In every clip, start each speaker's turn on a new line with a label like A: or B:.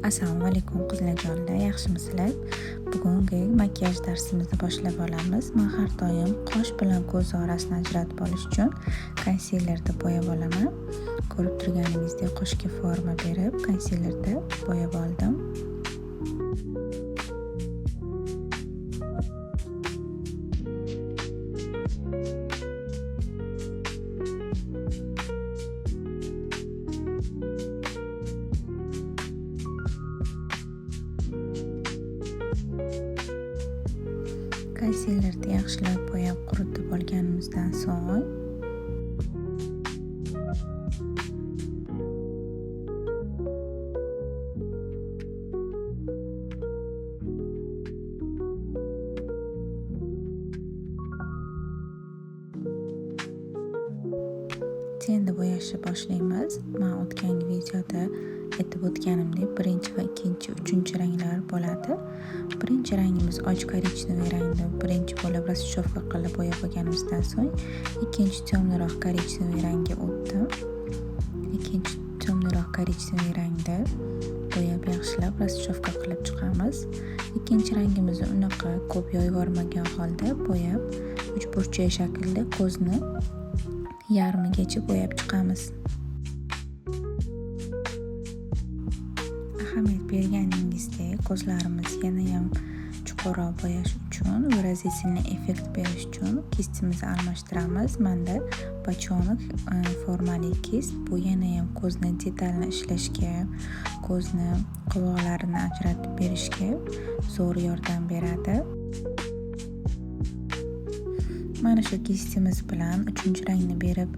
A: Assalomu alaykum qizlarjonlar, yaxshimisizlar? Bugungi makiyaj darsimizni boshlab olamiz. Men har doim qosh bilan ko'z orasini ajratib olish uchun konsilerda bo'yab olaman. Ko'rib turganingizdek qoshga forma berib, konsilerda bo'yab oldim. Konsilerni yaxshilab bo'yab quritib olganimizdan so'ng endi bo'yashni boshlaymiz. Men o'tgan videoda aytib o'tganimdek, birinchi va ikkinchi, uchinchi ranglar bo'ladi. Birinchi rangimiz och korичневый rangni birinchi bo'lib растушевка qilib bo'yab olganimizdan so'ng ikkinchi темный roq korичневый rangga o'tdim. Ikkinchi темный roq korичневый rangda bo'yab yaxshilab растушевка qilib chiqamiz. Ikkinchi rangimizni unaqa ko'p yoyib yubormagan holda bo'yab uchburchak shaklda ko'zni yarmigacha bo'yab chiqamiz. Ahamiyat berganingizdek, ko'zlarimiz yanayam chuqurroq bo'yash uchun, выразительный effekt berish uchun кисть imizni almashtiramiz. Menda бочонок formali кисть, bu yanayam ko'zni detalni ishlashga, ko'zni qovoqlarini ajratib berishga zo'r yordam beradi. Mana shu кисть imiz bilan uchinchi rangni berib,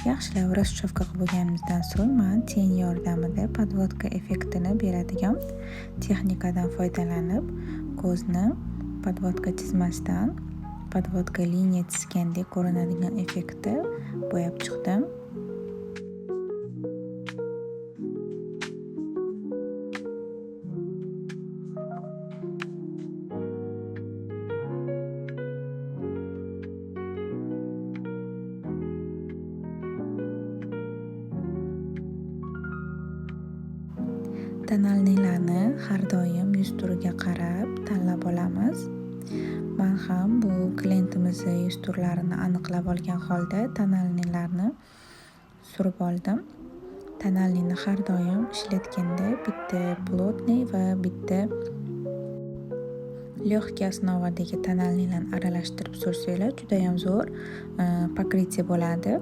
A: yaxshilab растушевка qilib bo'lganimizdan so'ng men тень yordamida подводка effektini beradigan texnikadan foydalanib, ko'zni подводка chizmasdan подводка liniya chizgandek ko'rinadigan effektda bo'yab chiqdim. Тональный larni har doim yuz turiga qarab tanlab olamiz. Men ham bu klientimizni yuz turlarini aniqlab olgan holda тональный larni surib oldim. Тональный ni har doim ishlatganda bitta плотный va bitta легкий основа dagi тональный larni aralashtirib sursanglar juda ham zo'r покрытие bo'ladi.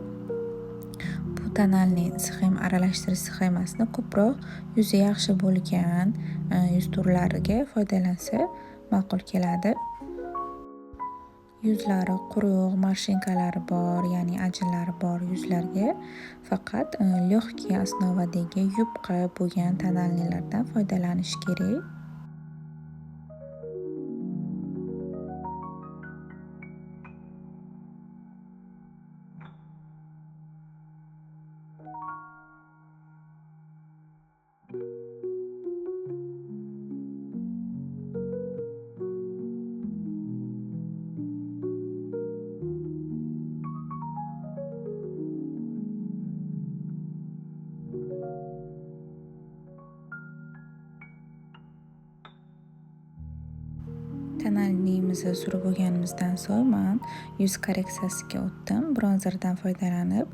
A: Bu тональный sxema aralashtirish sxemasini ko'proq yuzi yaxshi bo'lgan yuz turlariga foydalansa ma'qul keladi. Yuzlari quruq, морщинка lari bor, ya'ni ajinlari bor yuzlarga faqat легкий основа dagi yupqa bo'lgan тональный lardan foydalanish kerak. Тональный imizni surib bo'lganimizdan so'ng men yuz korreksiyasiga o'tdim. Bronzerdan foydalanib,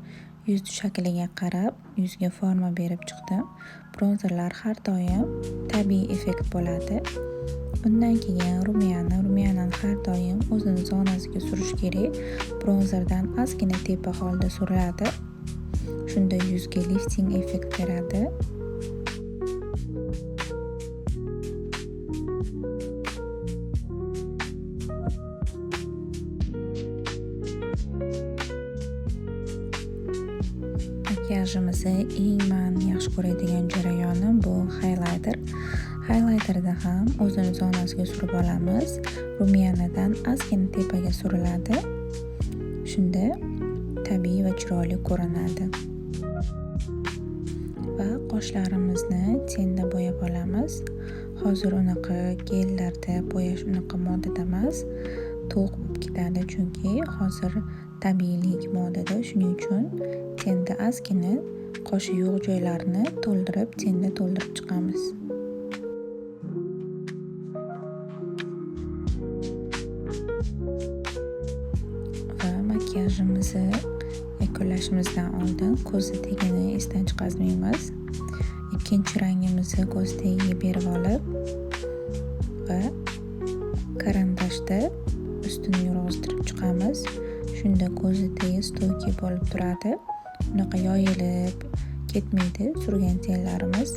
A: yuz shakliga qarab yuzga forma berib chiqdim. Bronzerlar har doim tabiiy effekt bo'ladi. Undan keyin румяна, румяна ni har doim o'zini zonasiga surish kerak. Bronzerdan ozgina tepa holda suriladi. Shunda yuzga lifting effekt beradi. Makiyajimizni eng man yaxshi ko'radigan jarayoni bu highlighter. Highlighterda ham o'zini zonasiga surib olamiz. Румяна dan ozgina tepaga suriladi. Shunda tabiiy va chiroyli ko'rinadi. Va qoshlarimizni тень da bo'yab olamiz. Hozir unaqa gellarda bo'yash unaqa modada emas. To'q bo'lib ketadi, chunki hozir tabiiylik modada. Shuning uchun тень da ozgina qoshi yo'q joylarni to'ldirib, тень da to'ldirib chiqamiz. Makiyajimizni yakunlashimizdan oldin ko'zni tagini esdan chiqarmaymiz. Ikkinchi rangimizni ko'z tagiga berib olib va карандаш da ustini yurg'iztirib chiqamiz. Shunda ko'zi tagi стойкий bo'lib turadi. Unaqa yoyilib ketmaydi surgan тень larimiz.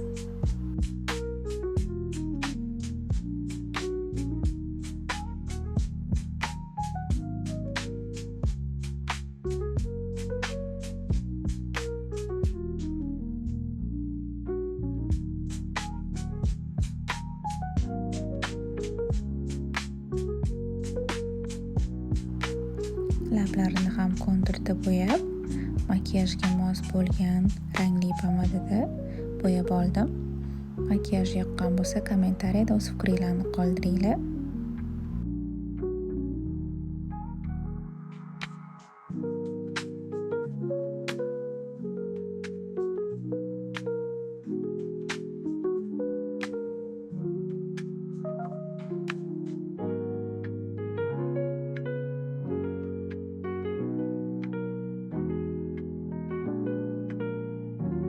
A: Lablarini ham konturda bo'yab, makiyajga mos bo'lgan rangli pomadada bo'yab oldim. Makiyaj yoqqan bo'lsa, kommentariyada o'z fikringlarni qoldiringlar.